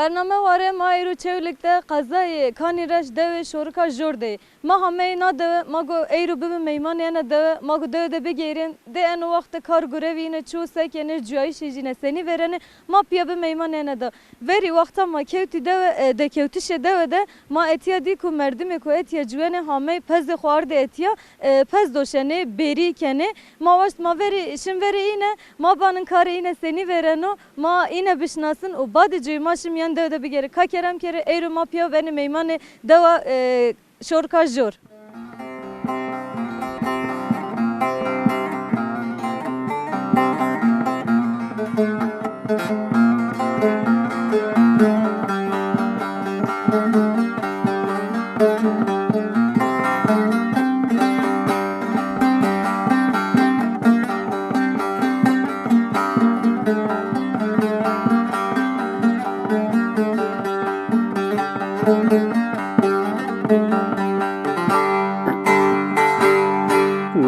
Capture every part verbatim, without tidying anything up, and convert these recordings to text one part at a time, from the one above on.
Bername ware ma eyro Çewlik de qezayê Kanîreş dewê Şorika Jor de yê. Ma hameyê na dewe, ma go eyro bibin meymanê ena dewe, ma go dewe de bigêrên. Dê eno waxt de kar gurevî yine çi yo, se kenê, cuyayîşê jî yine senî vêrenê, ma pîya bi meymanê ena dewe. Verî wexta ma kewtî dewe, e, dekewtişê dewe de ma etîya dî ku merdimêko etîya ciwenê hamey pezê xo ardê etîya, e, pez doşenê, bêrî kenê. Ma waşt ma verî, şin verê îne, ma banin karê îne senî vêreno, ma îne bişinasin û badê coyî ma şin mîyan dewe de bigêrê. Ka kerem kerê, eyro ma pîya benê meymanê dewa, e, Şorika Jor.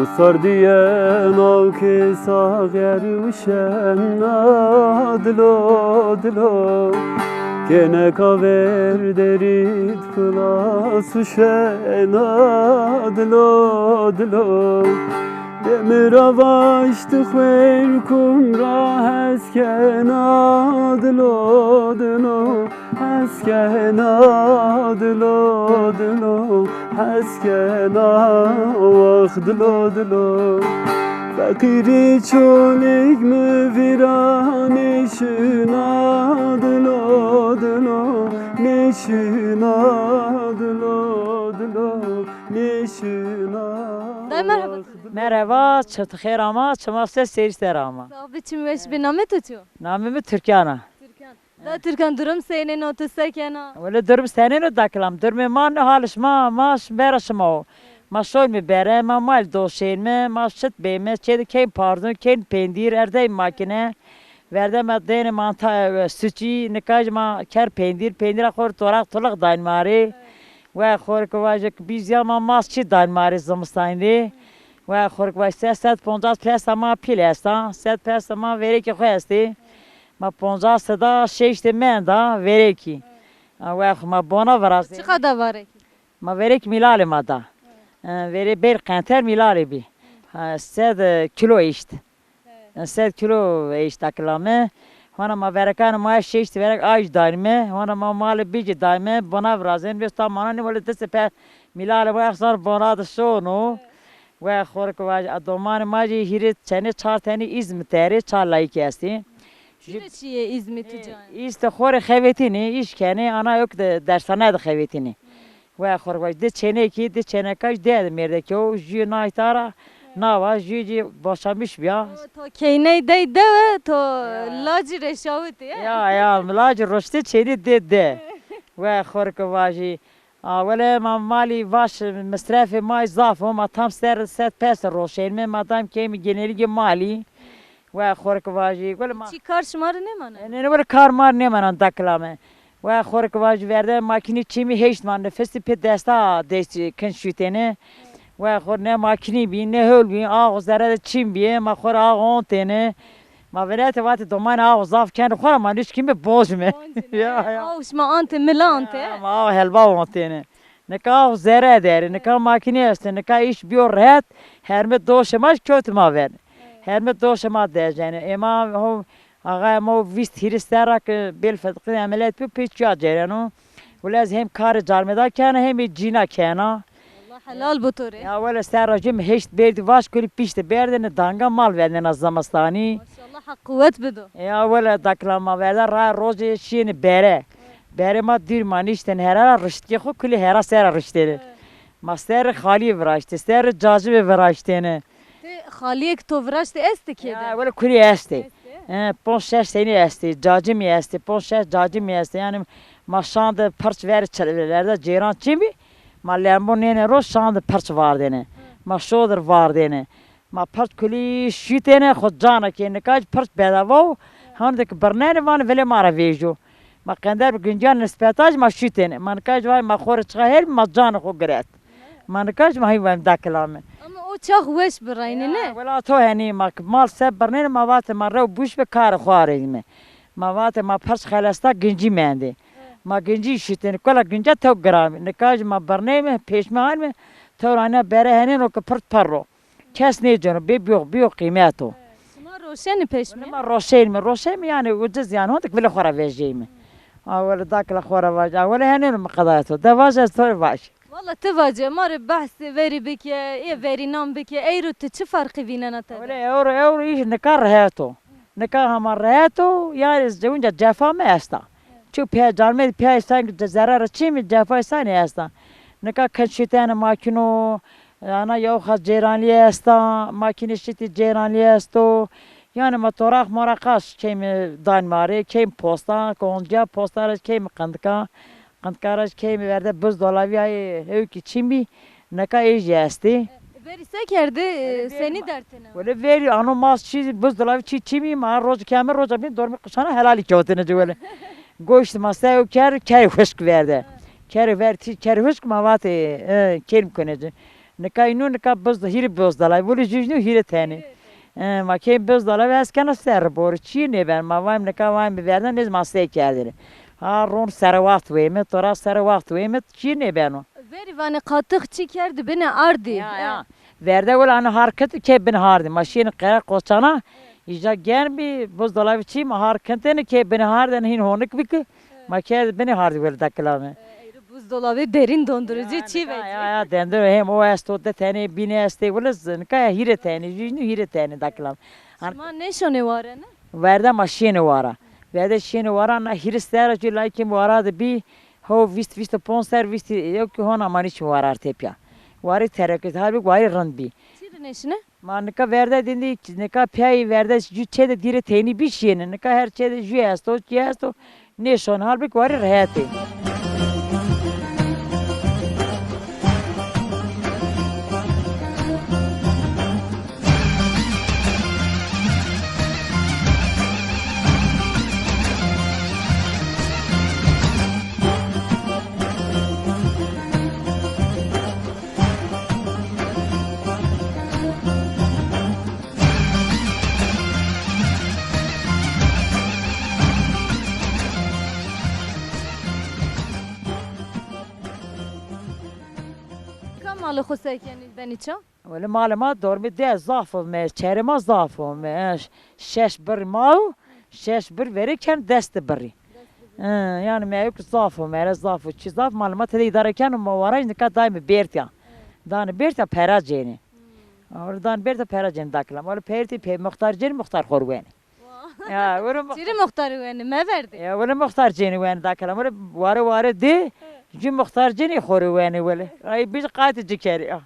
Usar diye nawke saxer uşena dilo dilo. Kêneka ver derî di pilas uşena dilo dilo. Demira vaşti xwêr kum ra hes kena dilo dilo. Hes kena dilo dilo, hes kena wext dilo dilo. Feqîrî çolîg mi vîra nêşina dilo dilo, nêşina dilo dilo, nêşina. Dayê, merheba. Wext dilo. Merheba, çi tu xêr ama, çima se seyir ser ama. Sağ ol, çim weş bi. Namê to çi yo? Namê mi Türkan a. Türkan. Da Türkan, durum senên o, tu se kena? Wele durum senên o dakilam? Durumê ma ne, halê şima, ma ş-, bera şima o. Ma şoyme bere, ma mal doşênme, ma şit bême, çê de keyn pardon, keyn pendîr, erdey makine. Verde ma dêne manta, e, suçî, nika jî ma ker pendîr, pendîra xo rê toraq tolaq dayn ma rê. We xo rê ke vaje ke bîzya ma mas çî dayn ma rê zimistanî rê. We xo rê ke vaje se sed poncas pesa ma pîl esta, sed pesa ma verêkê xo estê. Ma poncas seda şeştê menda verêkî. A, we xo ma bona virazê. Çiqa da verêkî? Ma verêk mîlalê ma da. E, verê bêr qenter mîlalê bî. Ha, sed kilo eşt. E, sed kilo eşt dakilamê. Hona ma verekanê ma şeştê verek aj daynme. Hona ma malê bîcî dayme. Bona virazên, vêsta mananê wele destê pe mîlalê ma exsan bona de şono. We xo rê ke vaje, a domanê ma jî hîrê çenê, çar tenî Îzmît erê, çar layîkî estî. Çi rê çîyê Îzmît tu can? Îzmît xo rê xebetînê, îş kenê, ana yok de dersane de xebetînê. We xo rê vaje, di çênekî, di çêneka jî dê de mêrdekê o, jû nay tara, nawa, jû jî boşamiş bîya. To keyney dey dewe, to lacî rê şawitî, e? Ya, ya, mi lacî roştê çênî dê de. We xo rê ke vajî, A, wele ma malî vaş misrefê ma zaf o, ma tam ser sed pes roşenme, ma tam keyme genelîgê malî. We xo rê ke vajî, wele ma. Çi kar şima rê nêmana? E, nê, nê, wele kar mar nêmana dakilamê. We xo rê ke vajî, verde makînî çîmî heşt ma nifisî pê desta dest kin şutêne. We xo ne makînî bî, ne hol bî, ax zere de çîm bîye, ma xo rê ax ontêne. Ma vinete vatê domanê aw zaf kenê xo ra, ma nişkîme bojme. Bojme. Ya, ya. Aw şima ante, mila ante. Ya, ma aw helva ontêne. Nika aw zere derê, nika makîne estê, nika îş bîyo rehet, herme doşê ma kewtê ma ver. Herme doşê ma dejenê. Ê ma ho, axayê ma ho vîst hîris serra ke bêl fitiqî emeliyat bîyo, pê çuya cereno. Wele ez hem karê carmêda kena, hem ê cîna kena. Allah helal bo to rê. Ya wele serra jû mi heşt berdî vaş kulî pîşte berdêne danga mal vendêna zimistanî. Maşallah, Heq quwet bido. Ya wele dakila ma verda raya rojê şîyêne bere. Berê ma dûr ma niştêne hera ra, riştîkê xo kulî hera ser ra riştêne. Ma serrê xalîyê viraştê, serrê cacimê viraştêne. Ti xalîyêk to viraştê estê kê de? Ya, wele kulî estê. Estê? He, ponc şeş tenî estê, cacimî estê, ponc şeş cacimî estê. Yanî ma şan de pirç verê çi-, verda cêran çin bî, ma lembo nêne ro, şan de pirç vardêne. Hı. Ma şodir vardêne. Ma pirç kulî şutêne, xo cana kê, nika jî pirç bedava o, hande ke birnenê vanê vilê ma ra vêjo. Ma qender bi guncîya nisbeta jî ma şutêne. Ma nika jî vanê ma xo rê çiqa her bî, ma canê xo giret. Ma nika jî ma hîn vanê dakila mi. Ama o çax weş bi reynî, ne? Ya, wela to henî ma ki mal se birnêne, ma vatê ma rew bûş be karê xo areyme. Ma vatê ma pers xelesta gincî mendê. Ma gincî şitêne, kula ginca tew giran bî. Nika jî ma birneyme, pêşme anme, tewr anîya bere henêno ke pirt perro. Kes nêceno, bê bîyo, bîyo qîmet o. Şima roşenî pêşme? Ma roşenîme, roşenîme yanî uciz yanî hondik vile xo ra vejeyme. A wele dakila xo ra vaje. A wele henêno mi qeda esto. De vaje ez to rê vaj. Wala ti vace, ma rê behsê verî bike, ê verînan bike, eyro ti çi ferqî vînena tede? Wele ewro, ewro îş nika rehet o. Nika hema rehet o, yanî ez winca cefa mi esta. Çi pê canmê pê sanki zerre çî mi cefa sanî esta. Nika ken şitene makîno, ana yew xas ceyranlî esta, makîne şitî ceyranlî esto. Yanî ma toraq moraqas keyme Danmarê, keyme posta, konciya posta ra keyme qindika. Qindkara keyme verde buzdolabî ay hewkî çin bî, nika ê jî estê. Verî se kerdê, e, senî dertêne? Wele verî ano ma çî buzdolabî çî çin bî, ma roc keme roca bîn dormî qişana helalî kewtêne ci wele. Goşt ma se ew ker, kerê huşk verde. Kerê ver tî, kerê huşk ma vatê, e, keyme kunê ci. Nika înu nika buzd-, hîrê buzdolabî, wele jûjnû hîrê tenê. E, ma key buzdolabî ez kena serre bor, çî nêben. Ma vayim nika vayim bi verden nêz ma se kerdêne. Ha ron sere waxt weyme, tora sere waxt weyme, çî nêbeno. Verî vanê qatix çî kerdî binê ardî. Ya, ya. Verde wele anî har kit key binê hardî. Ma şîyêne qere qoçana, îja germ bî, buzdolabî çî ma har kitêne key binê hardêne hîn honik bî ki. Ma kerdî binê hardî wele dakila mi. Buzdolabê derîn dondurucu çî vecî. Ya, ya, dendiro hem o esto, di tenê, bînê estê, wele z-, nika ya hîrê tenê, jûjnû hîrê tenê dakilam. Şima nêşonê warene? Verde ma şîyêne wara. Verde şîyêne wara, na hîris serra jû layikê mi wara de bî, ho vîst, vîst û ponc ser, vîst, yew ki hona manî çin warar tepya. Warî tereke, halbik warî rind bî. Çi rê nêşine? Ma nika verde dîndî, nika peyê verde jû çê de dîrê teynî bî şîyêne. Nika her çê de jû esto, çî esto, nêşon. Halbik warî rehet ê. Ka malê xo se kenî benî ça? Wele malê ma dormê de zaf o, me çerê ma zaf o, me şeş birî ma o, şeş birî verê ken dest birî. Hı, yanî meyuk zaf o, mere zaf o, çi zaf, malê ma tede îdare keno, ma waraj nika daîme bêrtîya. Danê bêrtîya pera cênê. Ora danê bêrtîya pera cênê dakilam. Wele pertî pê muxtar cênê, muxtar xo rê wenê. Ya, wele muxtar. Çi rê muxtar wenê, meverdê. Ya, wele muxtar cênê wenê dakilam. Wele ware ware dê, jû muxtar cênê xo rê wenê wele. Ay, biz qatî ci kerê.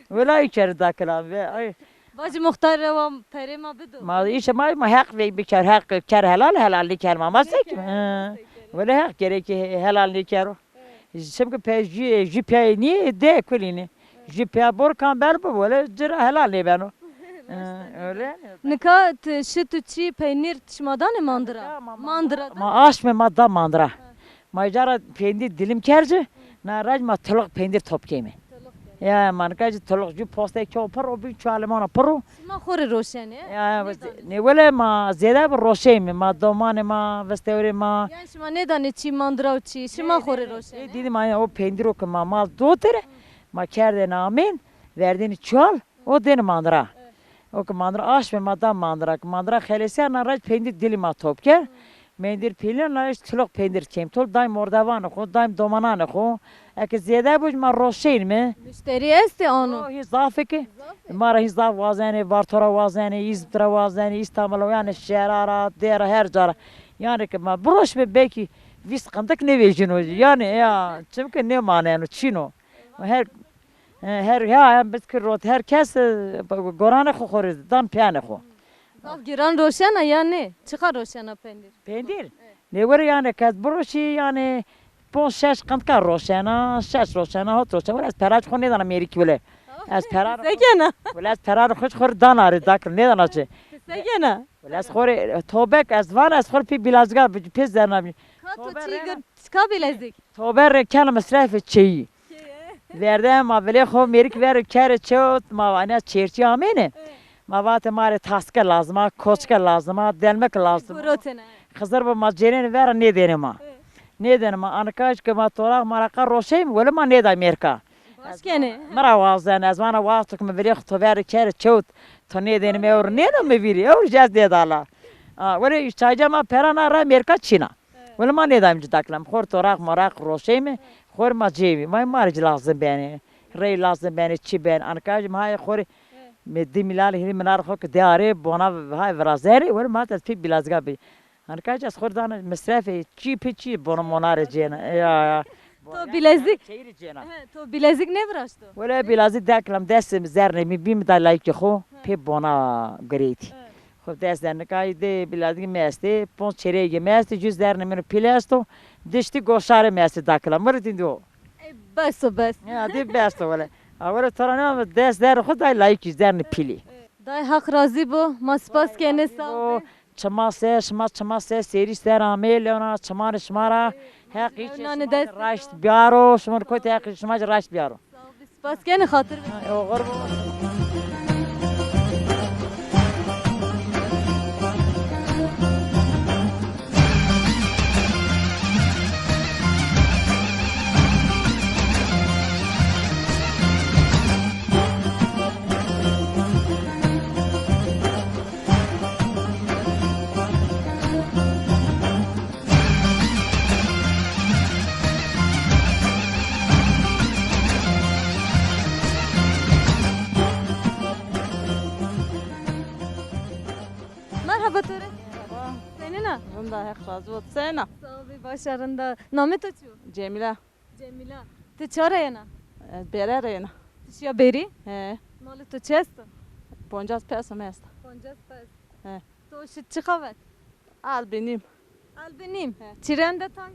Wela ay kerdî dakilam ve. Ay. Vacî muxtar rewa perê ma bido. Ma îşte ma, ma heq ve biker, heq ker helal, helal nêker ma. Ma se kim? He. Wele heq gerek helal nêkero. Çimkî pe jû, jû pey nî de kulînî. Jû pey bor kam ber bi wele ci ra helal nêbeno. He, öyle. Nika ti şit û çî peynîr şima danê mandira? Mandira da. Ma aşme ma da mandira. Ma îcara peynîr dilim kerci, na raj ma tuluq peynîr top keyme. Ya, ma nika jî tuluq jû postê kew pir o, bî çualê ma na pir o. Şima xo rê roşenê? Ya, ne wele ma zêde bi roşeyme, ma domanê ma, vistewrê ma. Yanî şima nêdanê çî mandira û çî, şima xo rê roşenê? Dîdî ma o peynîr o ke ma mal dotere, ma kerdêne amên, verdêne çual. O dêne mandira. O ke mandira aşme ma da mandira. Ke mandira xelesîya na raj peynîr dilî ma top kerd. Peynîr pîlîya na raj tuluq peynîr kêm. Tol daîm mordevanê xo, daîm domananê xo. Eke zêde bo ma roşeynîme. Muşterî estê ano? O, hîn zaf ê ke. Ma ra hîn zaf wazenê, Varto ra wazenê, Îzmît ra wazenê, Îstanbul ra, yanî şehra ra, dê ra, her ca ra. Yanî ke ma biroşme belkî vîst qindik nêvejîno. Yanî ya, çimkî nêmaneno, çin o. Her E, her, ya, em biz ki rot, her kes, e, goranê xo xo rê dan pîyanê xo. Zaf giran roşena ya nê? Çiqa roşena pendir? Pendir? Nê were yanî kes biroşî yanî ponc şeş qintka roşena, şeş roşena, hot roşena. Were ez pera xo nêdana mêrikî wele. Ez pera... Se kena? Wele ez pera xo xo rê dana rê dakir, nêdana çi. Se kena? Wele ez xo rê, tobek ez van, ez xo rê pê bilezga, pê zerna bî. Ka to çî gir, ka bilezik? Tobe rê kena mesrefê çeyî. Verde ma vilê xo mêrik ver kerê çewt, ma vana çêrçî amêne. Ma vatê ma rê taske lazim a, koçke lazim a, delmek lazim a. Gurotene. Xizir bi ma cênenê vera nêdênê ma. Nêdênê ma. Anika ke ma toraq maraqa roşeyme, wele ma nêday mêrka. Baş kenê. Mi ra wazen, ez vana wexto ke mi virê xo to verê kerê çewt, to nêdênê mi ewro nêno mi vîrî, ewro jî ez nêdala. A, wele çayca ma pera na ra mêrka çîna. Wele ma nêdayme ci daklam. Xor toraq moraq roşeyme, xor ma cêmî. Ma, ma rê ci lazim benê. Rey lazim benê, çi benê. Anika jî ma hayê xorê, mi di mîlyar hîrê mîlyar xo ke dê arê, bona hay virazenê, wele ma ez pê bilezga bî. Anika jî ez xor dana misrefê, çi pê çi bona mona rê cêna. Ya, ya. To bilezik, çeyirî cêna. He, to bilezik nêviraşto? Wele bilezik daklam destê mi zernê mi bî mi day layikê xo, pê bona girêtî. Xo dest de nika de bilezgê mi estê, ponc çereyê mi estê, jû zernê mi no pîl esto, diştî goşarê mi estê dakila. Mi rê dîndî o. E, bes o, bes. Ya, dî bes o wele. A, wele to ra ne dest der xo day layikî zernê pîlî. Day Heq razî bo, ma spas kenê, sağ ol. Çima se, şima çima se, sêrî ser amê, lewna çimanê şima ra. Heqî şima rê raşt biyaro, şima rê kotî heqî şima rê raşt biyaro. Spas kenê, xatir ver. Oxir bo. Merhaba to rê. Merhaba. Senîn a? Rind a, Heq razî bo. Senîn a? Sağ ol, baş a, rind a. Namê to çi yo? Cemîle. Cemîla. Ti ça ra yena? E, bêre ra yena. Ti şiya bêrî? He. Malê to çi esto? Poncas pes mi esta. Poncas pes. He. To şit çiqa vet? Al binîm. Al binîm. He. Çî rê ende tay?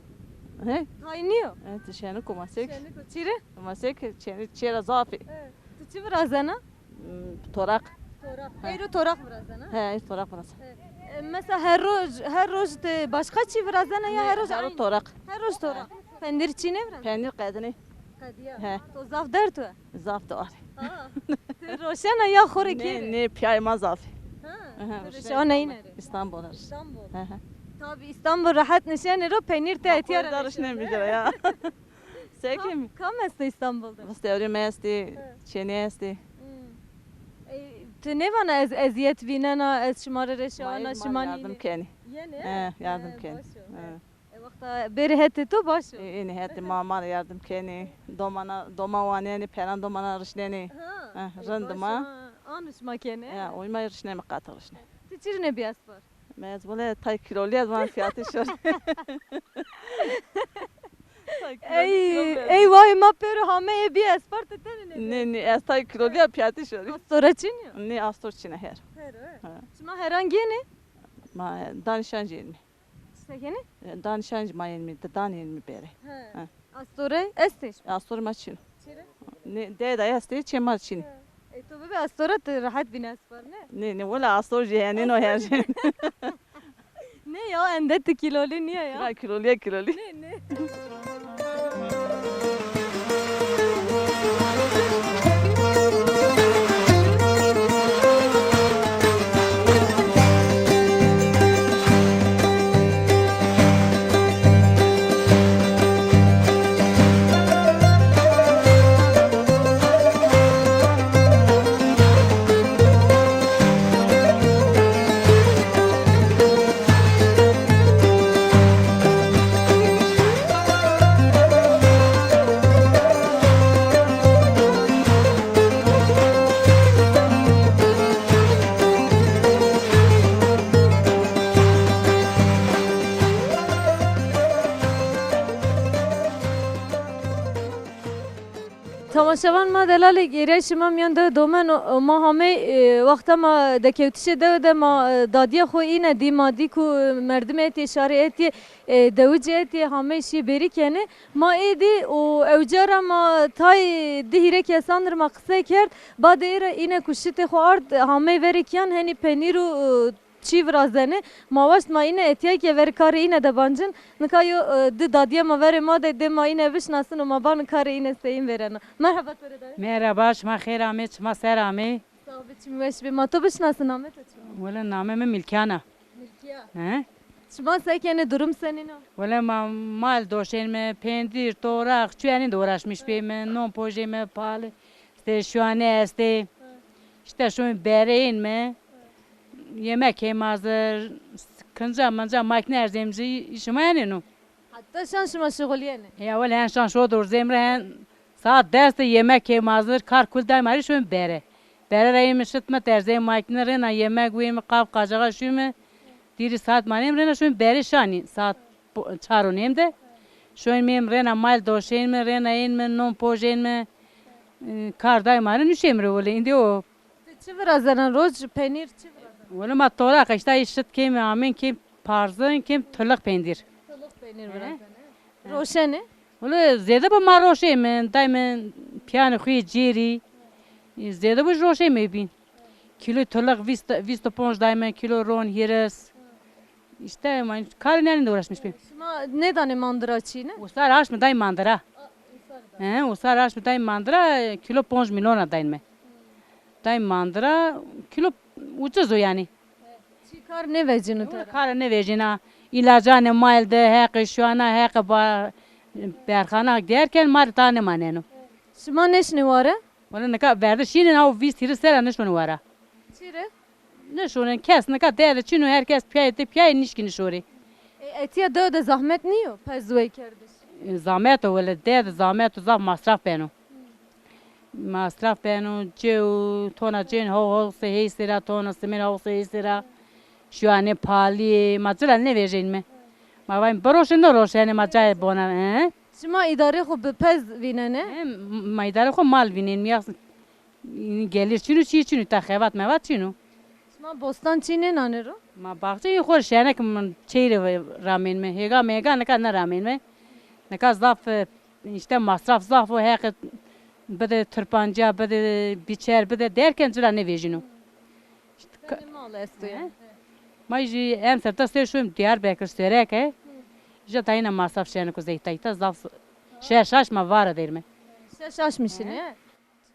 He? Tay nîyo? E, ti şeniko ma sek. Şeniko. Çî rê? Ma sek, çênî, çêra zaf ê. He. Ti çi virazena? Hmm, toraq. Toraq. He. Eyro toraq virazena? He, eyro toraq virazena. He. E, mesela her roj, her roj ti başka çî virazena ya her roj aynı? He, her roj toraq. Her roj toraq. He. Penîr çî nêvirazena? Penîr qedinê. Qedîya. He. To zaf derd we? Zaf derd. Ha. Ti roşena ya xo rê kêrê? Nê, nê, pîyayê ma zaf ê. Ha. Aha, ti rê şewa neyne rê? Îstanbul ra. Îstanbul. He, he. Tabî Îstanbul rehet nişenê ro, penîr ti etya ra rişenê. Rişenê mi ra ya. Sekê mi? Kam, kam esto Îstanbul de? Vistewrê mi estê, he, çênê estê. Hmm. E, ti nêvana ez ezîyet vînena, ez şima rê rê şewa na, şima nînê? Yardim kenê. Yenê? He, yardim kenê. He, baş o. He. E, wexta bêrê hetê to baş o. E, ênê hetê ma, ma rê yardim kenê. Domana, doma wanenê, peran domana rişnenê. Ha, e, rind ma. Baş o, ha. Anê şima kenê. Ya, oy ma rişnenê, qatî rişnenê. Ti çi rê nêbî espar? Mi ez wele tay kîlolî ez van fîyatê şorî. Tay kîlolî, ey, kîlolî. Ey vay, ma pêro hameyê bî espar, ti tenê nêbî? Nê, nê, ez tay kîlolî ya, fîyatê şorî. Astore çin ya? Nê, astor çin a her. Her o, he. Ha. Şima heran gênê? Ma, e, danî şanc ênîme. Se kenê? E, danî şanc ma ênîme, di dan ênîme bêrê. He. He. Astorey estê? Astorê ma çin o. Çi rê? Nê, dey de estê, çê ma çin o. He. E, to bibê astora ti rehet bîne espar, ne? Nê, nê, wela astor jî henên o her jî. Nê ya, ende ti kîlolî nîya ya. Kîlolî ya, kîlolî. Nê, nê. Temaşevan ma delalê, gêrayîşê ma mîyan de domen o. Ma hamey, e, wexta ma dekewtişê dewe de ma, e, dadîya xo îne dî, ma dî ku, e, merdimê etîyê, şarê etîyê, e, dewicê etîyê, hamey şîyê bêrî kenê. Ma ê dî û ewca ra ma tay di hîrê kesan dir ma qisey kerd. Badê ê ra îne ku şitê xo ard, hamey verê kîyan, henî penîr û, e, çî virazenê. Ma waşt ma îne etîyay ke verê karê îne de bancin. Nika yo, e, di dadîya ma verê ma de, dê ma îne vişnasin û ma banin karê îne seyîn vêrena. Merheba to rê dayê. Merheba, şima xêr amê, şima ser amê. Sax bî, çim weş bî. Ma to bişinasin, namê to çi? Wele namê mi Milkyan a. Milkyan. He? Şima se kenê, durum senîn o? Wele ma mal doşenme, pendîr, toraq, çuyenîn de uğraşmış bîme, non pojême, pali, işte şuane estê. İşte şu bere ênme. Yemek kêm hazır, kinca minca makine erzêmci, şima yanî no. Hatta şan şima şuxulîyenê? Ya wele hen şan şo dor zemre hen saat des de yemek kêm hazır, kar kul day ma rê şoyim bere. Bere ra êmi şit mi terzê makine rêna yemek wêmi qaf qacaxa şûmi. Dîrî saat manêm rêna şoyim bere şanî. Saat po-, çar û nêm de. Şoyim êm rêna mal doşên mi, rêna ên mi, non pojên mi. E, kar day ma rê nuşêm rê wele. Îndî o. Ti çi virazena roj, penîr çi virazena? Wele ma toraq işte şit kêm, amên kêm, parzin kêm, tulix pendîr. Tulix penîr virazena. Roşenê? Wele zêde bi ma roşê mi, day mi piyanê xuyê cêrî. Zêde bi roşê mi bîn. Kîlo tulix vîst, vîst û ponc day mi, kîlo ron hîris. İşte ma karê nenî de uğraşmış bîm. Şima nêdanê mandira çîne? Usar aş mi day mandira. He, usar aş mi day mandira, kîlo ponc milyon a dayn mi. Day mandira, kîlo ucuz o yanî. Çi kar nêvecîno te ra? Kar nêvecîna. Îlacanê mal de, heqê şuana, heqê ba-, berxana derken ma rê ta nêmaneno. Şima nêşinê ware? Wele nika verde şînên, aw vîst hîris serra nêşonê wara. Çi rê? Nêşonên kes, nika derde çin o, her kes piyayê de piyayê nişkînî şorê. E, etîya dewe de zahmet nîyo, pez weykerdiş? E, zahmet o wele, derde zahmet o, zaf masraf beno. Masraf beno, cew, tona cên ho-, howsê hêsê ra, tona simên howsê hêsê ra. Şuanê palîyê, ma ci ra nêvejên mi. Ma vayên biroşin, nêroşenê, ma cayê bona, he? Şima îdarê xo bi pez vînenê? He, ma îdarê xo mal vînên mi, ya gelir çin o, çî çin o, ta xevat mevat çin o. Şima bostan çî nênanê ro? Ma baxçeyê xo rê şenek mi çeyre ramên mi. Hêga mêga nika nêramên mi. Nika zaf, e, işte masraf zaf o, heqê bide tirpanciya, bide biçer, bide derken ci ra nêvejîno. Tenê mal esto yanî. Ma jî emser de ser şoyim Diyarbekir, Söreke. Ja tayîna masraf şenek o zeytayî ta zaf. Şeş aşm ma vara der mi. Şeş aşm şinê?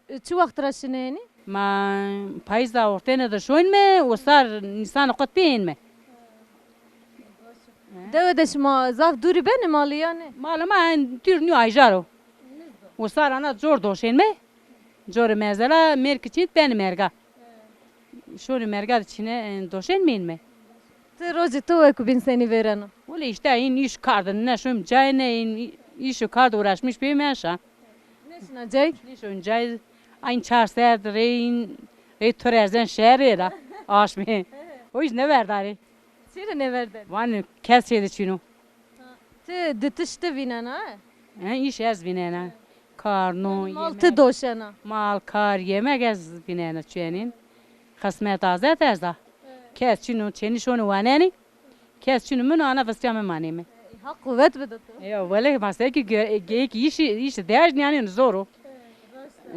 Çi wext ra şinê yanî? Ma payîza ortene de şoyîn mi, usar nîsanê qut pê ên mi. Dewe de şima zaf dûrî benê malî yanî? Malê ma en dûr nîyo, ayjar o. Usar ana cor doşên mi. Corê mezela mêrkî çîn benê merga. Şonê merga de çîne, e, doşên mîn mi. Ti rojê to wekû bîn senî vêreno? Wele işte în îş kar de nêşoyim cayê, ne în îş û kar de uğraşmış bîm, nêşan. Nêşina cayê? Nêşoyim cayê. Ayn çar ser de rê în, rê to rê erzen şehrê ra. Aşmê. O îş nêverdarê. Çi rê nêverdarê? Vanê kes çê de çîn o. Ti di tişt ti vînena, he? He, îş ez vînena. Kar, non, yemek. Mal ti doşena? Mal, kar, yemek ez vînena çuyenîn. Qismet azet ez a. Kes çin o, çenî şonî wanenî. Kes çin o, min ana vistîya mi manê mi. Haq quwet bido to. Ya wele ma se ki gö-, geyik îş, îş dej nîyanîn zor o.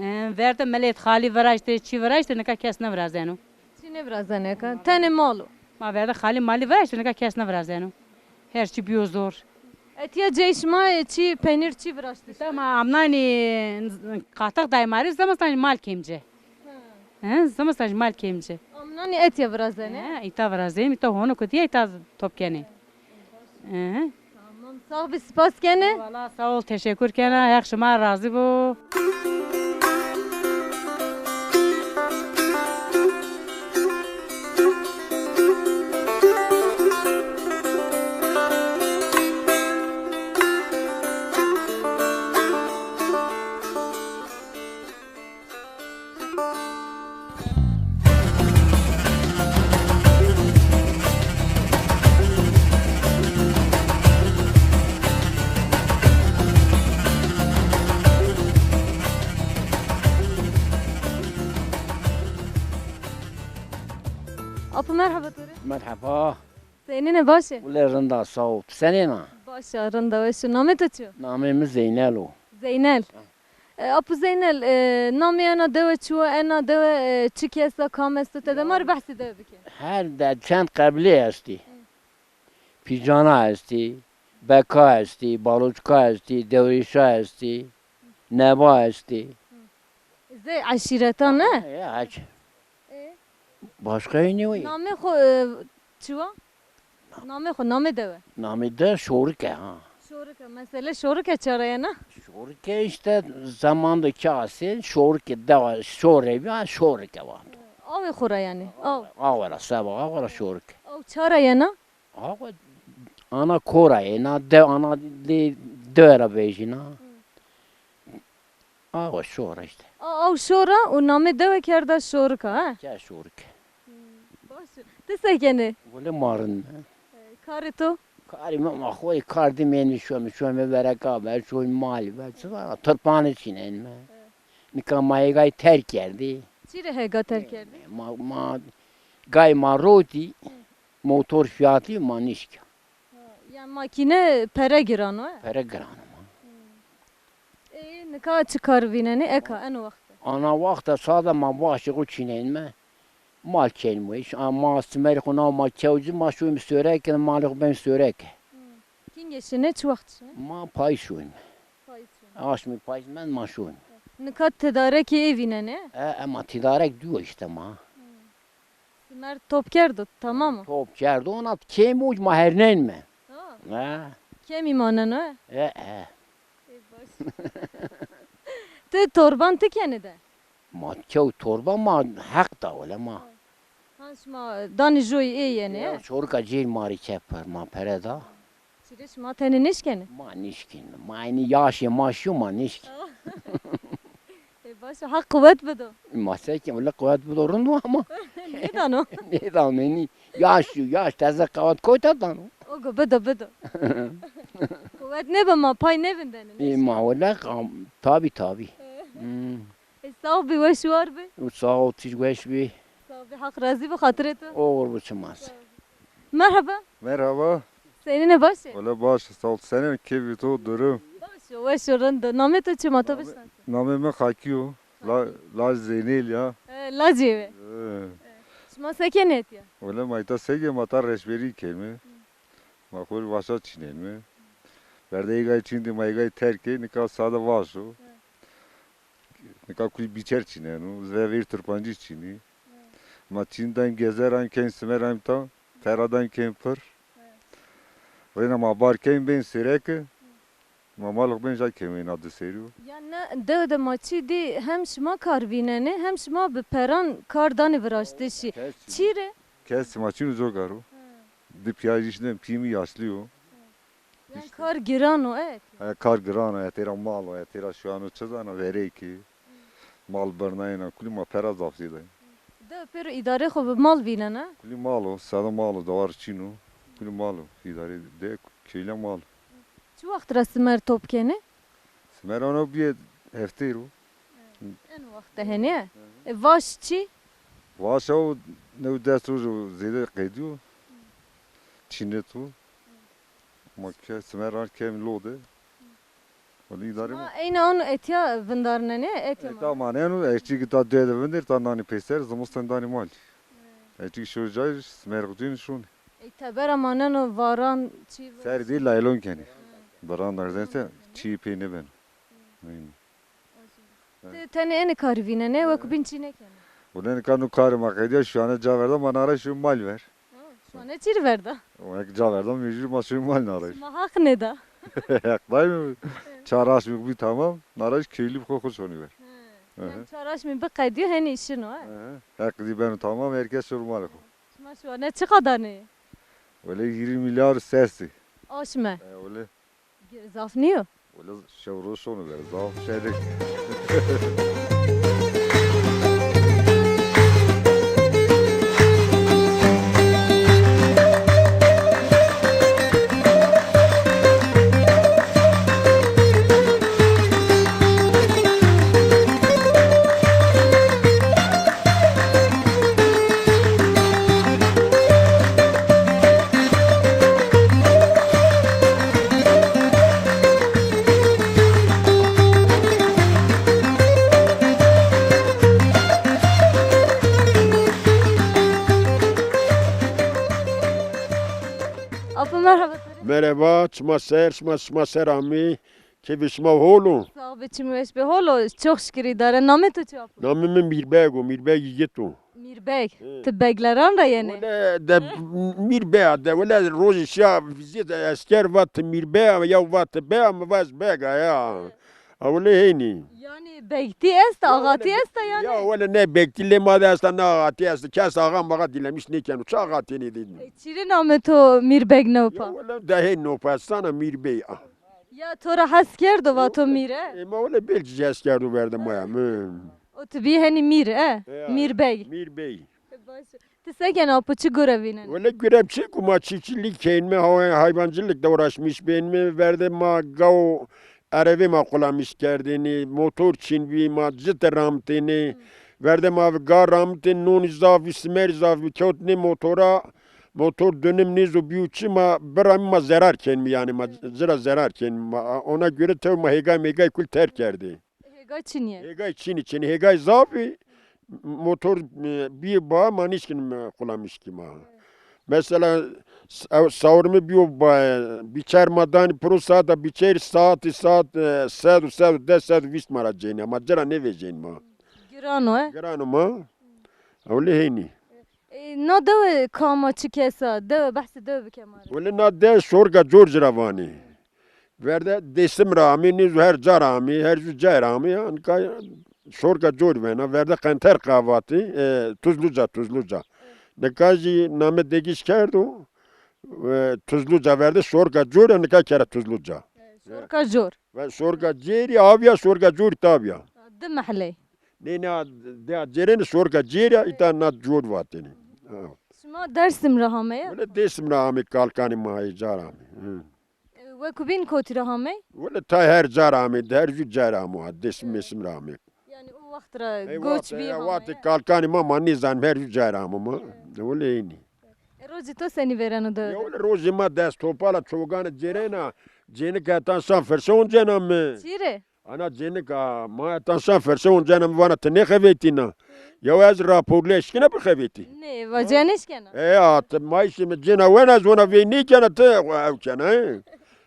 E, verde milet xalî viraştê, çî viraştê, nika kes nêvirazeno. Çi nêvirazenê ka? Tenê mal o. Ma verde xalî malî viraştê, nika kes nêvirazeno. Her çî bîyo zor. Etîya cey şima, e, çî penîr çî viraştê? Îta ma amnanî qatix day ma rê, zimistan jî mal kêm ci. Ha. He, zimistan jî mal kêm ci. Amnanî etîya virazenê? He, îta virazên, îta hono kutîye, îta top kenê. Hı hı. Tamam, sağ ol, biz spas kene. Eyvallah, sağ ol, teşekkür kena. Heq şima razî bo. Apo, merheba to rê. Merheba. Senîn ê, baş ê? Wele rind a, sağ ol. Tu senîn a? Baş a, rind a, weş o. Namê to çi yo? Namê mi Zeynel o. Zeynel. E, Apo Zeynel, e, namê ena dewe çi wo, ena dewe, e, çi kes a, kam esto, tede ma rê behsê dewe bike. Her de çend qebîle estî. Pîcana estî, Beka estî, Baloçka estî, Dewrîşa estî, Neba estî. Zey eşîretan ne? Ya, aç. Başka ne o? Namê xo, e, çi wa? Namê xo, namê dewe. Namê de Şorike ha. Şorike, mesele Şorike ça ra yena? Şorike işte zamanda kase Şorike dewa Şore bi ha Şorike wa. Awê xo ra yanî. Aw. Aw ra seba aw ra Şorike. Aw ça ra yena? Aw ana kora yena de ana de dewe ra vejîna. Awa şora işte. A, aw şora û namê dewe kerda Şorika, ha? Ke Şorik. Hmm, baş o. Ti se kenê? Wele ma rind me. E, karê to? Karê mi ma xo yê kar dî mênî şomi, şomi vereka ver, şomi malî ver, çi var? Tirpanî çînên me. Nika ma hêgay terk kerdî. Çî rê hêga terk kerdî? Ma, ma gay ma rotî, motor fiyatî ma nişka. Ha, ya makîne pere giran o, e? Pere giran o ma. Ê, nika çi kar vînenê? Eka, eno wext de. Ana wext de sade ma vaşê xo çînên me. Mal kenîme. Îş, a, ma simerê xo naw ma kewcî, ma şoyîme Sêwrege, malê xo benîme Sêwrege. Kîngê şinê, çi wext şinê? Ma payîz şoyîme. Payîz şoyîme. Aşmî payîz mend ma şoyîme. Nika tedarekê ê vînenê? E, e, ma tedarek dîyo işte ma. Simer top kerdo, tamam o? Top kerdo, ona kêm uc ma hernên me. Ha. Ha. Kêmî maneno, e? E, e. Ê, baş. Ti torban ti kenê de? Ma kew torba ma heq da wele ma. Ha, şima danî joyî ê yenê, e? Şorika cêr ma rê ke pir, ma pere da. Çîrê şima tenê nêşkenê? Ma nêşkîn. Ma eynî yaşê ma şîyo ma nêşkîn. Ê, baş o, Heq quwet bido. Ma se kî wele quwet bido rind o ama. Nêdano. Nêdano eynî. Yaş şîyo, yaş teze qewet kota dano. Ogo bido bido. Quwet nêbi ma pay nêvindenê. Ê, ma wele qam-, tabî tabî. Hmm. E, sağ ol, bir weş war be. Sağ ol, siz weş be. Sağ ol, bir Hak razî be, xatirê to. Oğur bu çimas. Merhaba. Merhaba. Senine baş e? Öyle baş, sağ ol. Senin keyfi to durum. Baş o, weş o, rind o. Namê to çi ma to bişnasin? Namê mi Xakî yo. La, Laj Zeynel ya. E, Lajê ve. E. Şima se kenê etya? Öyle ma îta se ke ma ta reşberî keme. Ma xo rê vaşa çînenme. Verde êgay çîn dî ma êgay terk key, nika sade vaş o. Nika kulî bîçer çîneno, zî ver tirpancî çînî. Ma çîn daym gezer, em kên simer, em ta, pera daym kên pir. Rêna ma bar kên bên Sêwrege. Ma malix bên ja kemê na di serî yo. Ya ne dewe de ma çî dî hem şima kar vînenê hem şima bi peran kar danê viraştişî. Kes çî. Çî rê? Kes ma çîn û cogar o. Di pîya jî şîn, pîyê mi yaşlî yo. Yanî kar giran o, e? He, kar giran o, e, têra mal o, e, têra şuyan o, çi zana, verêkî. Mal birnayena, kulî ma pera zaf zêde. De pêro îdarê xo bi mal vînena? Kulî mal o, sade mal o, dewar çîn o. Kulî mal o, îdarê de kêle mal. Çi wext ra simer top kenê? Simer ana bîye heftê ro. En wext de henî? E, vaş çî? Vaş o new des roj o zêde qedîyo. Çînet o. Ma ke simer ra kem lo de. Wele îdare ma. Ma eyna onu etya vindarnenê, etya ma. Etya maneno, eşçî ki ta dê de vindir, ta nanî peyser, zimistan danî mal. Eşçî ki şoy cay, simer qutîn şun. Ey tebera maneno, varan, çî. Ser dî laylon kenî. Varan derdense, çî pê nêbeno. Aynen. Ti tenê enê karî vînenê, weko bîn çî nêkenê? Wele nika nu karê ma qedîya, şuane ca verda, ma nara şuy mal ver. Ha, şuane çî rê verda? Wek ca verda, mecbur ma şuy mal nara. Ma Heq nêda. Heq day mi? Çar aşmî bî tamam, nara şuy keylî xo xo şonî ver. He. Hı hı. Yanî çar aşmî biqedîyo, henî şino, he? Hı hı. Heq dî beno tamam, her kes şoro malê xo. Şima şuane çiqa danê? Wele hîrî milyar sestî. Aşme? E, wele. Zaf nîyo? Wele şew roj şono ver, zaf şerek. Apo, merhaba to rê. Merhaba, çima ser, şima, şima ser amî. Keyfê şima hol o? Sağ be, çim weş be. Hol o, çok şükür îdare. Namê to çi apo? Namê mi Mîrbeg o, Mîrbeg Yigit o. Mîrbeg. Hı. Ti begleran ra yenê? Wele de Mîrbeg a de, wele rojê şiya vizêr esker va ti Mîrbeg a, ya va ti beg a, mi va ez beg a ya. Ha, wele heynî. Yanî begtî esta, axatî esta yanî? Ya wele ne begtî lê ma de esta, ne axatî esta. Kes axa maxa dîlemiş nêkeno. Çi axatî nêdî? E, çirê namê to Mîrbeg newpa? Ya wele de hên newpa estana Mîrbeg a. Ya to ra hes kerdo, va to mîr e? E, ma wele belkî hes kerdo verde ma ya. Hı. O ti bî henî mîr e? Ya, Mîrbeg. Mîrbeg. Baş. Ti se kenê apo, çi gure vînenê? Wele gure çi ku ma çiftçilik kenîme, hay-, hayvancılıkla uğraşmış benîme, verde ma gaw erevê ma qulamiş kerdêne, motor çin bî ma cite ramtêne, verde ma ga ramtêne, nonî zaf bî, simerî zaf bî, kewtnê motora, motor dönüm nêzo bîyo çi ma biramî ma zerar kenîme yanî ma ci ra zerar kenîme. Ma, ona göre tew ma hêgay mêgay kul terk kerdê. Hêgay çinî yê? Hêgay çinî, çinî. Hêgay zaf bî, motor, e, bîyê ba ma nîşkin, e, qulamiş kî ma. Mesela s-, ew sawirmi bîyo ba, e, bîçer ma danî piro saata bîçer saatî saat, e, sed û sed û des sed û vîst ma ra cênî. Ma ci ra nêvejên ma. Giran o, e? Giran o ma. Ewlê heynî. E, na dewe kama çi kesa? Dewe, behsê dewe bike ma rê. Wele na de Şorka Cor ci ra vanê. Verde Dêsim ra amê, nêzo her ca ra amê, her jû cay ra amê, ya, nika Şorka Cor vena, verde Qenter Qavatî, e, Tuzluca, Tuzluca. Nika jî name degiş kerdo, e, Tuzluca verde Şorka Cor, nika kere Tuzluca. Şorka Cor. Ve Şorka Cêrî aviya, Şorka Cor tabiya. Di mehley. Nê, na, de Cêrêne Şorka Cêrî ya, îta na Cor vatêne. Ha. Şima Dersim ra hameye? Wele Dêsim ra amê, kalkanê ma ê ca ra amê. Hı. E, wekubîn kotî ra hamey? Wele tay her ca ra amê, her jû ca ra amo, ha, Dêsim Mêsim ra amê. Yanî o wext ra goç bî hameye? Ey wext, ya, wextê kalkanê ma, ma nêzanîme, her jû ca ra amo ma. Wele eynî. E, rojê to senî vêreno de? Ya wele rojê ma dest topal a, çoganê cêrêna, cênike hetan şan firşe oncena mi. Çî rê? Ana cênika, ma hetan şan firşe oncena mi vana ti nêxebetîna. Ya ez raporlî eşkena bixebetî. Nê, va cênê eşkena? E, a, ti ma îşê mi cêna wena, ez wena vey nêkena, ti ew kena, e.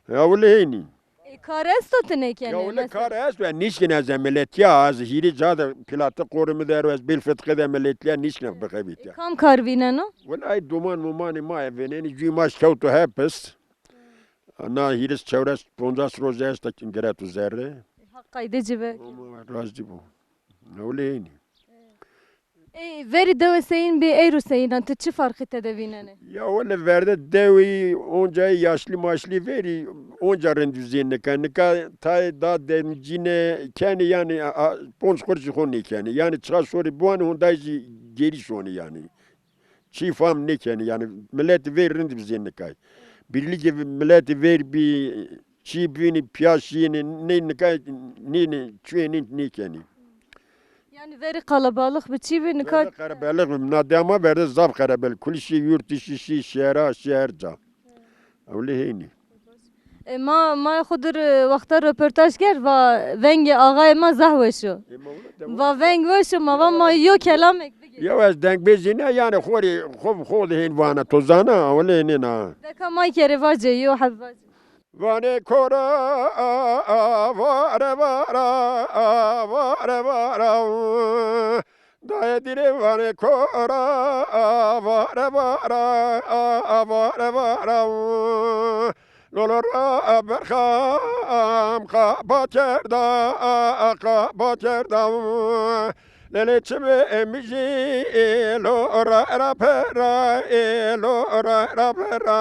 Ya wele heynî. E, kar esto ti nêkenê? Ya wele kar esto, ez nîşkîne, ez emelîyatî ya, ez hîrê ca de plate qorê mi der o, ez bêl fitiqê de emelîyatî ya, nîşkîne bixebitîya. E, kam kar vîneno? Wele ay doman momanê ma vênenê, cûyê ma şi kewto hepis. Na hîris çewres poncas roje esta ki gireto zerre. E, Haq qayde ci be. Ama razî bo. Ewlê eynî. Ey, verî dewe seyîn bî, eyro seyîn a, ti çi farqî tede vînenê? Ya wele verde dewî onca yaşlî maşlî verî onca rind vizên nika. Nika tayê da demcîne kenê yanî a, a, ponc qurşî xo nêkenê. Yanî çiqa şorî biwanê honday jî gêrî şonê yanî. Çî fam nêkenê yanî miletî verî rind vizên nika. Birlîkê miletî verî bî, çî bînî pîya şîyênê, nê nika nênê, çuyê nê nêkenê. Yanî verî qelebalix bi çî bî, nika? Verî qelebalix bi, na dema verde zaf qelebalix. Kulî şî yurt dişî, şî şehra, şî her ca. Ewlê heynî. E, ma, ma xo dir, e, wexta roportaj kerd, va vengê axayê ma zaf weş o. E, ma wele de va veng weş o, ma va ma yo kelamek bigê. Ya ez dengbêjî ne, yanî xo rê, xo, xo de hên vana, to zana, ewlê nêna. Deka may kerê vacê, yo heb vacê. Vanê kora, vare vara, vare vara. Dayê dîrê vanê kora, vare vara, vare vara. Lolo ra berxam qaba kerda, qaba kerda. Lelê çimê mijî, lo ra ra pera, lo ra ra pera.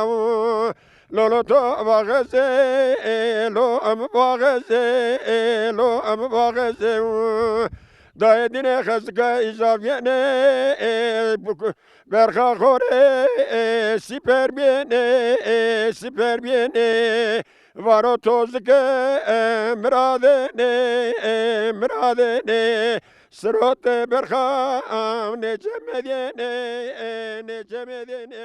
Lolo to vaxezê, lo em vaxezê, lo em vaxezê. Dayê dîne xezika îzafîyenê, berxa xo rê, sîper bîyenê, sîper bîyenê. Varo to zike, miradênê, miradênê. Sirotê berxan nêcemedêne, nêcemedêne.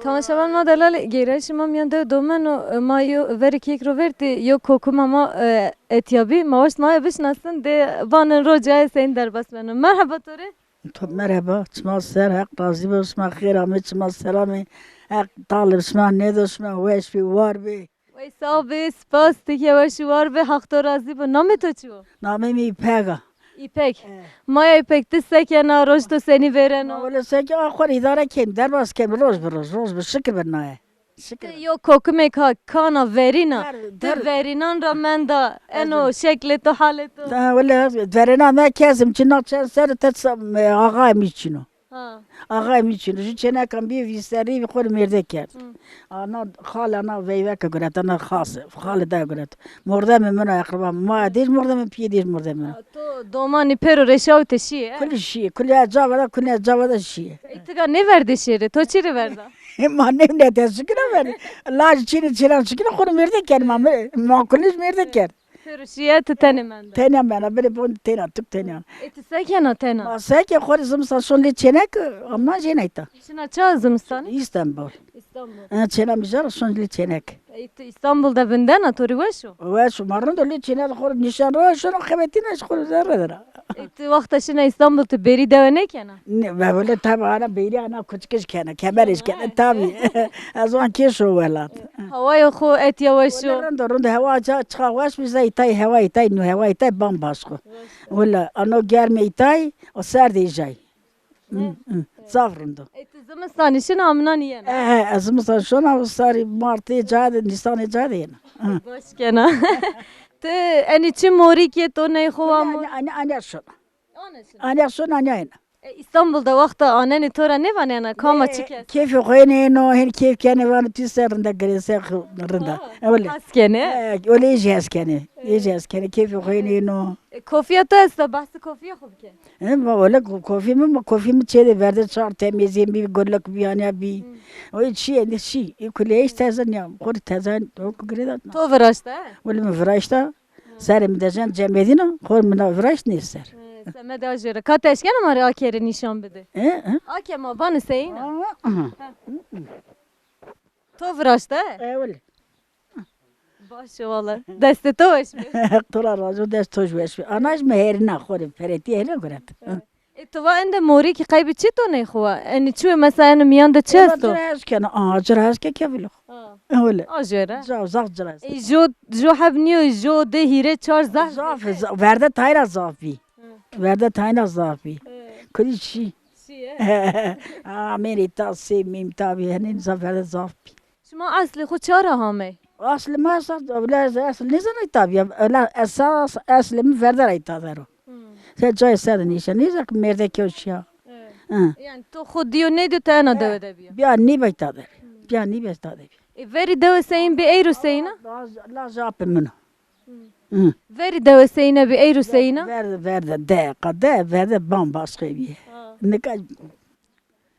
Temaşevan ma delalê, gêrayîşê ma mîyan dew domen o, ma yo verê kêk ro vertî, yo kokuma ma, e, etya bî. Ma waşt ma ya bişinasin, dê vanin rocê aye seyîn derbas beno. Merheba to rê. To merheba, çima ser, Heq razî bo, şima xêr amê, çima selamê, Heq talib şima nêdo, şima weş bê, war bê. Wey sax bê, spas, ti ke weş û war bê, Haq to razî bo. Namê to çi wo? Namê mi Pega. Îpek. E. Maya Îpek, ti se kena, roj to senî vêreno? Ma wele se ke, a xo rê îdare kem, derbas kem, roj bi roj, roj bi, şikir bi naye. Şikir. Ti yo kokimêk ha, kana verîna, ti verînan ra menda, eno şeklê to, halê to. Ha, wele verêna me kesim çin, na çend ser te sa-, e, axayê mi çin o. Ha. Axayê mi çin o. Ju çênekan bî vîsterî, xo rê mêrde kerd. Hı. Ana xal, ana veyve ke guret, ana xas, xalê de guret. Mordemê min o, eqreba mi. Ma dêj mordemê, pîyê dêj mordemê. Ha, to domanî pêro rê şawite şîye, e? Kulî şîye, kulî ez ca veda, kulî ez ca veda şîye. E, ti ga nêverdê şêrê, to çi rê verda? Ma nêvînete şikina ver. Laj çînî çîna şikina xo rê mêrde kerd ma. Ma kulî mêrde kerd. Pêro şîye, ti tenê menda. Tenya mena, bêrê bon tena, tuk tenya. E, ti se kena tena? Ma se ke, xo rê zimistan şon lê çênek, amna jênay ta. Şina ça zimistanî? Îstanbul. Îstanbul. Ha, çêna mi jara şon lê çênek. E, ti Îstanbul de vindena, to rê weş o? Weş o, ma rind o, lê çênek xo rê nîşan ro, şono xebetîna, xo rê zerre dera. E, ti wexta şina Îstanbul, ti bêrî dewe nêkena? Ne, ve wele tabi ana bêrî ana kuçkiş kena, kemerîş kena, tabi. Ez wan kêş o welat. Hawayê xo etya weş o? Wele rind o, rind o, hewa ça, çiqa weş bî, zey tay, hewa tay, nu hewa tay bambaşko. Wele ano germê tay, o serdê jay. Hı, hı. Zaf rind o. E, ti zimistanî şina, amnanî yena? E, he, ez zimistan şona, o sarî martê ca de, nîsanê ca de yena. Hı. Baş kena. Ti enî çi morîk yê to ney xo wa mor? Ani, ani, ani şona. Ani şona. Ani şona, ani yena. E, Îstanbul de wexta anenê to ra nêvanena, kama çi kes? Keyfê xo yêne yeno, hên keyf kenê, vano tu se rinda girê, se xo rinda. Ha, e, wele. Hes kenê? E, wele ê jî hes kenê. Ê jî hes kenê, keyfê xo yêne yeno. E, kofîya to esta, behsê kofîya xo bike. E, ma wele ko-, kofî mi, ma kofî mi çê de verde çar temizî mi, gulik bî, anya bî. Hı. O çî, endî çî. Ê kulîye hiç teze nîya. Xo rê teze, o ku girêda. To viraşta, he? Wele mi viraşta. Serê mi dejen cemedîna, xo rê mi na viraşt nê ser. He, semedê a jêre. Ka ti eşkena ma rê a kerê nîşan bidê? E, e. A ke ma vanê seyîn a? Aha. Ha. To viraşta, he? E, wele. Baş o wele. Destê to weş be. To ra razî, dest to jî weş be. Ana jî mi herîna xo rê, feretî hele guret. E, to va ende morîkî qeybî çi to ney xo wa? Enî çi we mesela, eno mîyan de çi esto? Ci ra hes kena, aha, ci ra hes ke kevilo. Ha. E, wele. A jêre. Zaf, zaf ci ra hes. E, jo, jo heb nîyo, jo dê hîrê çar zaf. Zaf, zaf, verde tayra zaf bî. Hı. Verde tayra zaf bî. Hı. Kulî çî. Çî ye? Amêrê ta sê mîm ta bî, henên zaf verde zaf bî. Şima eslê xo ça ra hamey? Eslê ma esas, ewla ez esl nêzanay tabî ya. Ewla esas eslê mi verde ra îta der o. Hmm. Se cayê ser de nîşe, nêza ki mêrdeke o şiya. Evet. Hı. Yani to xo dîyo nêdîyo, ti ena dewe de bîya? Bîya nîbay ta der. Hmm. Bîya nîbay ta der. E, verî dewe seyîn bî, eyro seyîn a? La, la japê min o. Hmm. Hı. Verî dewe seyîne bî, eyro seyîn a? Verde, verde, de, qa de, verde bambaşka bî. Ha. Nika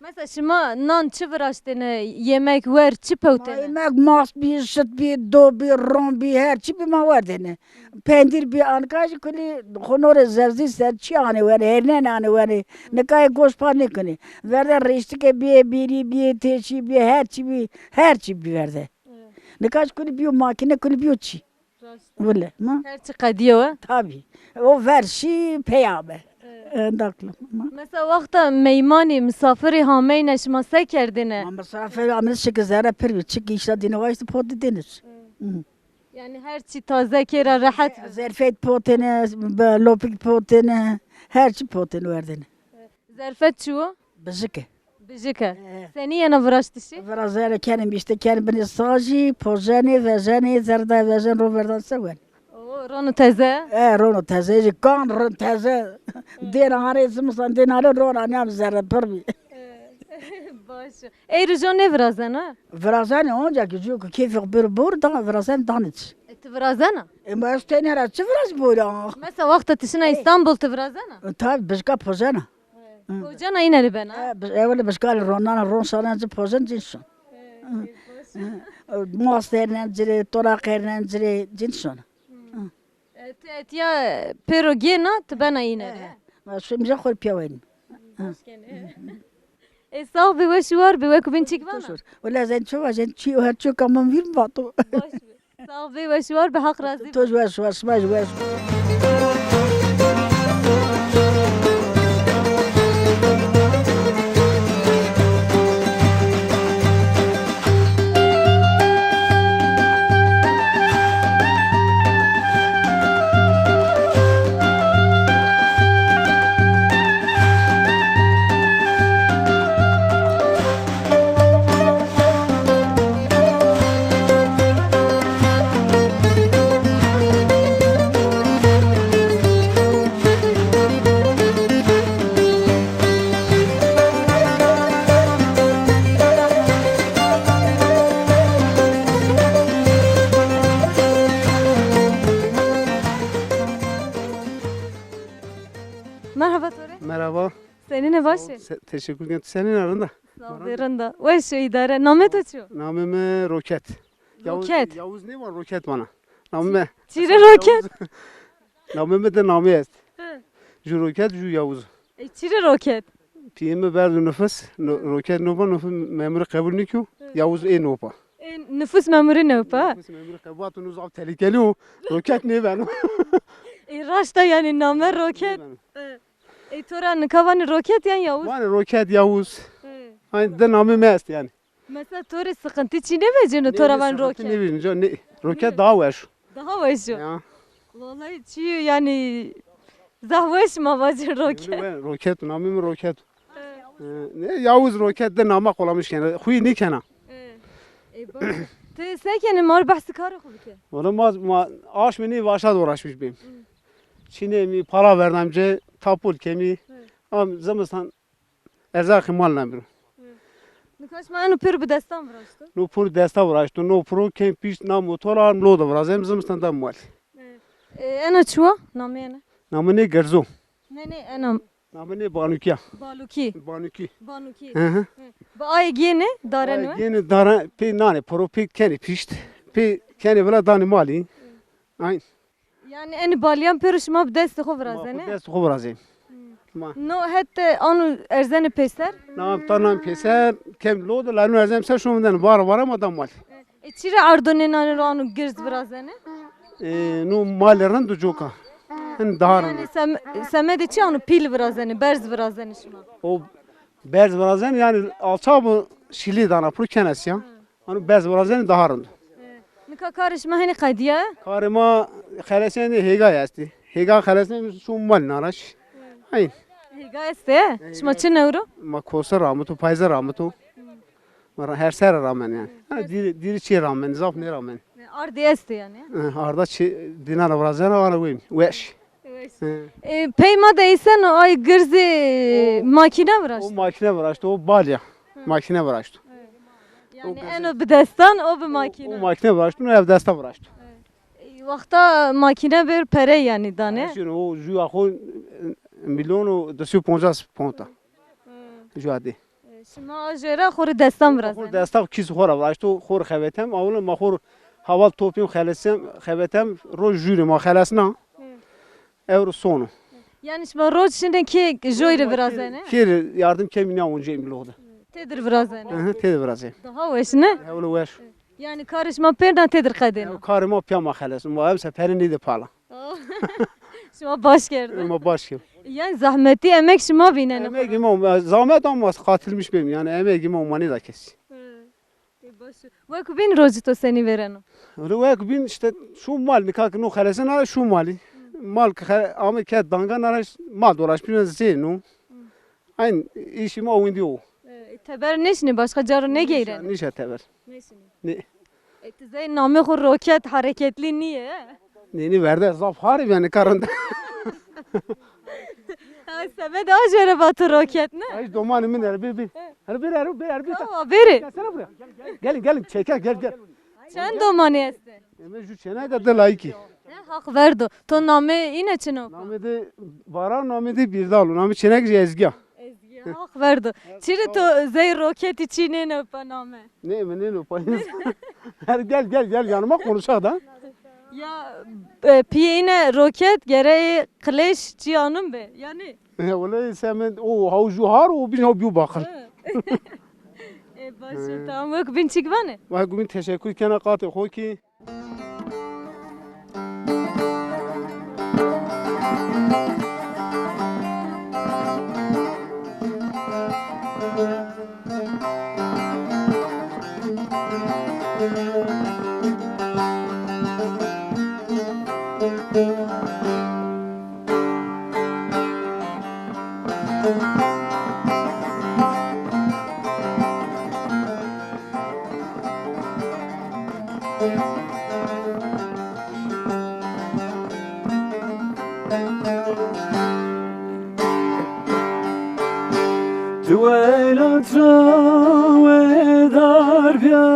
Mesela şima nan çi viraştêne, yemek, wer çi pewtêne? Ma yemek mas bî, şit bî, do bî, ron bî, her çi bî ma werdêne. Pendîr bî, anka jî kulî xo no rê zevzî ser çi anê wenê, hêrnen anê wenê. Nika ê goş pa nêkunê. Verde rêştike bîyê, bîrî bîyê, têşî bîyê, her çi bî, her çî bî verde. Evet. Nika jî kulî bîyo makîne, kulî bîyo çî. Rast. Wele, ma? Her çi qedîyo e? Tabî. O ver şî pey abe. Evet. E, daklo, ma. Mesela wexta meymanî, misafirî hameyne, şima se kerdêne? Ma misafir amine şikir zere pir bî. Çik îşte dîne waştî potî dêne. Evet. Hı. Yani her çi taze kê ra rehet. Zerfet potêne, be-, lopik potêne, her çi potêne werdêne. Zerfet çi wo? Bijik e. Bijik e. E. Senî yena viraştişî? Virazene, kenê îşte, kenê binê sacî, pojenê, vejenê, zerda vejen, ro verdan se wen. O, rono teze? E, rono teze, jî kan rin teze. Dêna arê zimistan, dêna arê rona nîyam zerre pir bî. E, baş o. Ey rê jo nêvirazena? Virazene, onca ki jû ki keyfê xo bêro bor, da virazene danê ci. E, ti virazena? E, ma ez tenê ra çi viraz bora? Mesela wexta ti şina Îstanbul ti virazena? E, tabî, bijka pojena. Hı. Pojena îne rê bena? E, bi-, e, wele bişkalê ronana, ron şanan ci pojen cin şon. E, hı, e, baş. Hı. Mas hernen ci rê, toraq hernen ci rê, cin şon. Hı. Hı. E, ti etiya pêro gêna, ti bena îne rê. E, e. Ma şimca xo rê pîya wenî. Baş kenê. E, sax bê, weş û war bê, weko bîn çik vana? Wele ez en ço vajen, çi her ço kamon vîr vato. Baş bê. Sax bê, weş û war bê, Haq razî bo. To jî weş, weş, şima jî weş. Merhaba. Senîn ê, baş ê? Se- teşekkür ederim. Senîn ê, rind a? Sağ ol, rind a. Weş ê, îdare. Namê to çi yo? Namê mi Roket. Yavuz, Roket. Yavuz nêvan, Roket vana. Namê mi. Çîrê Roket? Yavuz. Namê mi di namê est. Hı. Ju Roket, ju Yavuz. E, çîrê Roket? Pîyê mi berdo nifus, no- Roket nêva, nifus memurî qebul nêkîyo, Yavuz ê nêva. E, nifus memurî nêva. Nifus memurî qebul, no zaf tehlikeli o, Roket nêbeno. E, raşta yanî name Roket. Nêbeno. E, e, to ra nika vanê Roket yan Yavuz? Vanê Roket, Yavuz. E. Aynî di namê mi est yanî. Mesela to rê sıkıntı çî nêvecêno to ra vanê Roket? Nê, nê, sıkıntı nêvecêno, nê, Roket daha weş. Daha weş o. Ya. Vallahi çî yanî zaf weş ma vacin Roket. Nê, Roket, namê mi Roket. E, ne, Yavuz Roket de nama kolamış kena. Xuy nêkena. E, e, bak. Ti se kenî, ma rê behsê karê xo bike. Valla ma, ma aşmê nê vaşa de uğraşmış bîm. Çînê mi, para verdem ci, tapul kemî. Am zimistan erzaqê mal nêbiro. Nika şima eno pêro bi destan viraşto? No pêro desta viraşto, no pêro kem pişt na motor a, no de virazem, zimistan da mal. E, ena çi wa? Namê ena? Namê nê Gerzo. Ne, ne, ena. Namê nê Banukî ya. Balukî. Banukî. Banukî. Hı hı. Hı. Bi ayê gênê dare no? Ayê gênê dare, pê nanê, pêro pê kenê pişt. Pê kenê vila danê malî. Ayn. Yanî enê balîyan pêro şima bi destê xo virazenê? Ma bi destê xo virazenê. Ma. No het de ano erzenê pêser? Na, ta nan pêser, kem lo de, la no erzenê pêser, şono vindene, vara vara ma da mal. E, çî rê ardo nênanê ro ano girz virazenê? E, no malê rind o coka. Hin daha rind. Yanî sem- semedê çi ano pîl virazenê, berz virazenê şima? O berz virazenê, yanî alça bo, şîlî dana, pêro kenê sîya. Ano berz virazenê daha rind o. E, nika karê şima henî qedîya? Karê ma xelesenê hêga estê. Hêga xelesenê şo mal naraş. Hayn. Hêga estê? Şima çi newro? Ma kose ramito, payze ramito. Ma ra-, her serre ramenê yanî. Ha, dîrî, dîrî çî ramenê, zaf nêramenê. E, ardî estê yanî? E, arda çî dîna ra virazena, ana wemî. Weş. Weş. Hı. E, pey ma de eyseno ay girzê makîne viraşto? O makîne viraşto, o balya. Hı. Makîne viraşto. Yanî eno bi destan, o bi makîne. O makîne viraşto, no ev desta viraşto. E, wexta makîne bêr pere yanî dane? Şino, o jûya xo, e, milyon û di sey û poncas ponta. Hı. Jûya dê. E, şima a jêra xo rê destan virazenê? Xo rê desta kîs xo ra viraşto, xo rê xevetem. Awla ma xo rê heval topîm, xelesem, xevetem, roj jûrê ma xelesna. Hı. Ewro sono. Yanî şima roj şinê kê joy rê virazenê? Kê rê yardim kemî nîya oncê mi lo de. Têdir virazenê? Hı hı, têdir virazenê. Daha weş ne? Ewlo weş. Yanî karê şima pêrna têdir qedêna? Ew karê ma pîya ma xelesno. Ma emse pere nêdê pala. Oh. Şima baş kerdin. Ma baş kerd. Yanî zahmetî, emek şima vînenê xo ra? Emek ma, zahmet ama katılmış bêm. Yanî emek ma, ma nêda kesî. Hı. E, baş o. Wek bîn rocê to senî vêreno? Öyle wek bîn işte şu mal, nika ki no xelesena şu mali. Mal ki xe-, ame ke danga nara, mal dolaşmış zêno. Aynı işi ma windî o. E, teber nêşinê, başka caro nêgeyreno? Nêşa, nêşa teber. Nêşinê. Nê. E, ti zey namê xo Roket, hareketli nîyê? Nê, nê, verde zaf harî yanî karinde. Ha, semedê a jêre vato Roket ne? Ay, domanê min, her bir, bir. Her bir, her bir, her bir. Tamam, bêrê. Gelsene buraya. Gelin, gelin, çeker, gel, gel. Çend domanî estê? Eme ju çênay de di layikî. He, haq verdo. To namê îne çino pa? Namê de Baran, namê de Bîrdal o. Namê çênayî jî Ezgî ya. Ezgî, haq verdo. Çi rê to zey Roketî çînêno pa name? Ne, mi nêno pa. Her gel, gel, gel yanıma konuşak da. Ya, e, piyê îne Roket gereyê qilêş çî anun be. Yanî. E, wele semed o haw ju har, o bin haw biyo baqil. E, baş o, tamam. Wek bîn çik vanê? Wek bîn teşekkür kena qatê xo kî. Ti welat ra wedar bîya,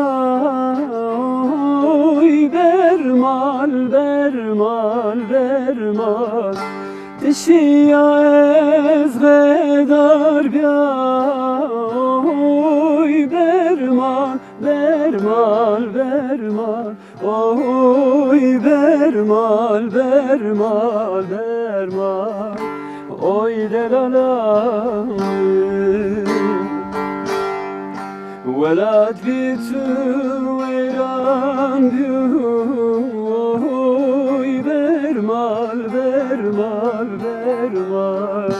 oy bermal, bermal, bermal. Şiya ez xedar biya, oy bermal, bermal, bermal, oy bermal, bermal, bermal, oy delala. Welat bî tu weyran bîyo, oy bermal, bermal, bermal,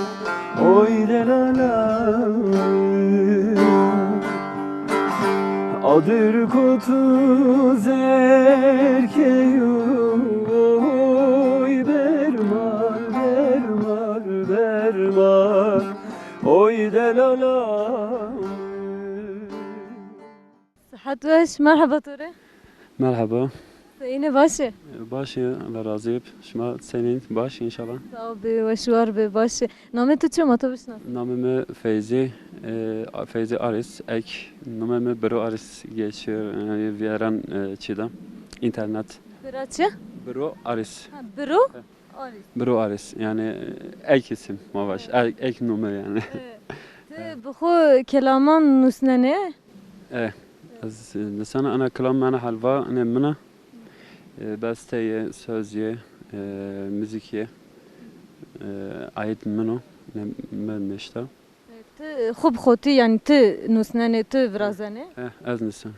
oy delala. Adir kutu zerkeyo, oy bermal, bermal, bermal, oy delala. Sihet weş, merheba to rê. Merheba. Seyîne, baş ê? Baş ê, Allah razı ib. Şima senîn, baş înşallah? Sağ ol, bi weş û war bi, baş ê. Namê tu çi, ma to bişnas? Namê mi Feyzî, e, Feyzî Aris, ek, namê mi Biro Aris geçiyor, yani vîyeran, e, çî de, internet. Bira çi? Biro Aris. Ha, Biro? He. Aris. Biro Aris, yani, e, ek isim, ma vaj, ek, ek nome yani. Evet. Ti bi xo kelaman nusnenê? E, ez, e, nisena ana kelam, ana helva, ene mina. E, besteyê, sözê, e, muzîkê, e, aîd min o, ne, mi nişta. Ti xo bi xo, ti, yanî ti nusnenê, ti virazenê? Eh, ez nusnen.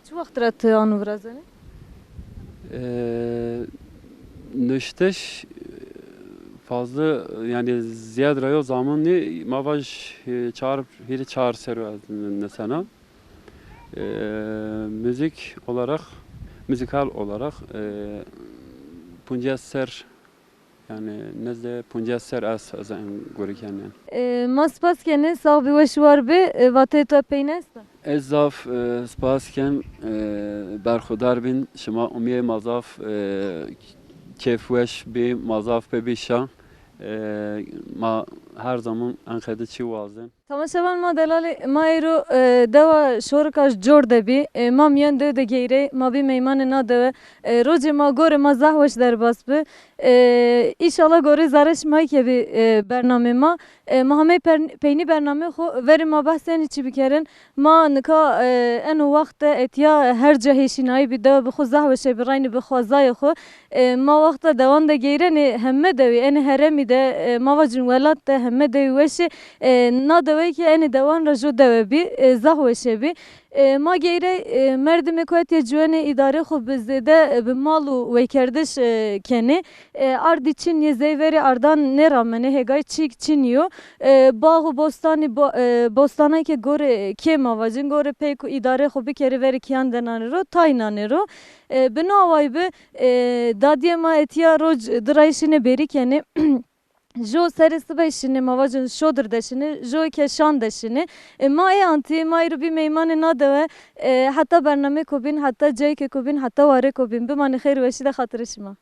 Çi wext ra ti ano virazenê? E, nuştiş, e, fazla, yani ziyad ra yo zaman nî, ma vaj, e, çar, hîrê çar serr o ez nusena. E, müzik olarak, müzikal olarak, e, puncas serr, yani nezde puncas serr ez, ez en gorî ken yani. E, ma spas kenê, sax bî, weş û war bî, e, vateyê to peynî esta? Ez zaf, e, spas ken, e, berxudar bîn, şima umîyê ma zaf, e, kêfweş bî, ma zaf pê bî şa. E, ma her zaman Enqede çî wazên. Temaşevan ma delalê ma, eyro, e, dewa Şorikaş cor de bî. E, ma mîyan dew de geyrey, ma bî meymanê na dewe. E, rocê ma, gorê ma zaf weş derbas bi. E, înşallah gorê zerrê şima kê bî, e, bernamê ma. E, ma hamey per-, peynî bernamê xo verê ma behs enî çî bikerin. Ma nika, e, eno wext de etîya her ca hêşînayî bî, dewe bi xo zaf weş ê bî, reynî bi xwezayê xo. E, ma wexta dewan de geyrenê heme dewî, enê herêmî de, e, ma vacin welat de heme dewî weş ê. E, na deweyê ke enê dewan ra jo dewe bî, e, zaf weş ê bî. E, ma geyrey, e, merdimêko etîya ciwenê îdarê xo bi zêde, e, bi mal û weykerdiş, e, kenê. E, ardî çin yê, zey verê ardan nêramenê, hêgay çîk çin yo. E, bax û bostanî, bo-, e, bostanay ke gorê kê, ma vacin, gorê peyk û îdarê xo bikerê verê kîyan de nanê ro, tay nanê ro. E, bi no awayî bi, e, dadîyê ma etîya roc di rayî şinê bêrî kenê. Jo serê sibay şinê, ma vacin şodir de şinê, jo ke şan de şinê. E, ma ê antî, ma eyro bî meymanê na dewe, e, heta bernameyêko bîn, heta cayêkêko bîn, heta warêko bîn. Bimanê xeyr û weşî de, xatirê şima.